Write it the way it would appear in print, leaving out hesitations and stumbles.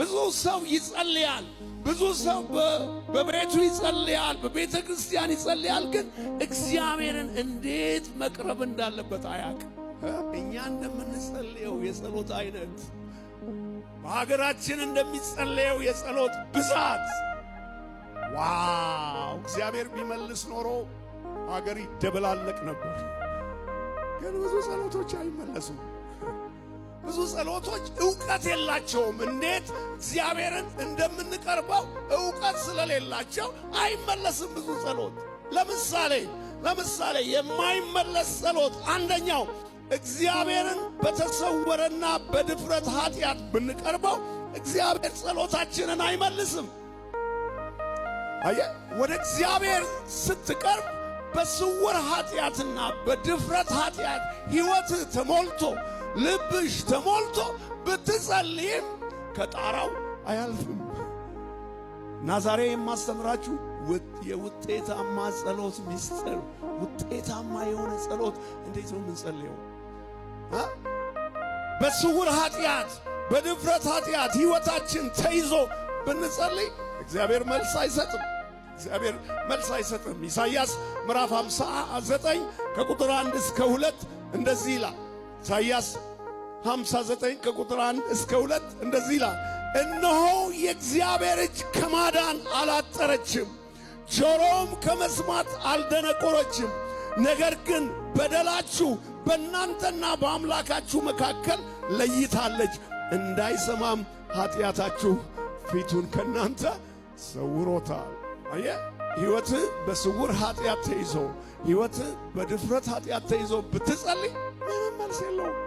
ብዙ ሰው ይጸልያል። ብዙ ሰው በቤቱ ይጸልያል፣ በቤተ ክርስቲያን ይጸልያል። ግን እግዚአብሔርን እንዴት መቅረብ እንዳለበት አያውቅም። እኛ እንደምንጸልየው የጸሎት አይነት፣ በሀገራችን እንደሚጸለየው የጸሎት ብዛት፣ wow! እግዚአብሔር ቢመልስ ኖሮ ሀገር ይደበላለቅ ነበር። ግን ብዙ ጸሎቶች አይመለሱም። ብዙ ጸሎቶች ዕውቀት የላቸውም። እንዴት እግዚአብሔርን እንደምንቀርበው ዕውቀት ስለሌላቸው አይመለስም ብዙ ጸሎት። ለምሳሌ የማይመለስ ጸሎት አንደኛው እግዚአብሔርን በተሰወረና በድፍረት ኃጢአት ብንቀርበው እግዚአብሔር ጸሎታችንን አይመልስም። አየ፣ ወደ እግዚአብሔር ስትቀርብ በስውር ኃጢአትና በድፍረት ኃጢአት ሕይወትህ ተሞልቶ፣ ልብሽ ተሞልቶ ብትጸልይም ከጣራው አያልፍም። እና ዛሬ የማስተምራችሁ የውጤታማ ጸሎት ሚስጥር፣ ውጤታማ የሆነ ጸሎት እንዴት ነው የምንጸልየው? በስውር ኃጢአት፣ በድፍረት ኃጢአት ሕይወታችን ተይዞ ብንጸልይ እግዚአብሔር መልስ አይሰጥም። እግዚአብሔር መልስ አይሰጥም። ኢሳይያስ ምዕራፍ 59 ከቁጥር 1 እስከ 2 እንደዚህ ይላል። ኢሳይያስ 59 ከቁጥር 1 እስከ 2 እንደዚህ ይላል። እነሆ የእግዚአብሔር እጅ ከማዳን አላጠረችም፣ ጆሮም ከመስማት አልደነቆረችም። ነገር ግን በደላችሁ በእናንተና በአምላካችሁ መካከል ለይታለች፣ እንዳይሰማም ኃጢአታችሁ ፊቱን ከእናንተ ሰውሮታል። አየ፣ ሕይወትህ በስውር ኃጢአት ተይዞ፣ ሕይወትህ በድፍረት ኃጢአት ተይዞ ብትጸልይ ምንም መልስ የለውም።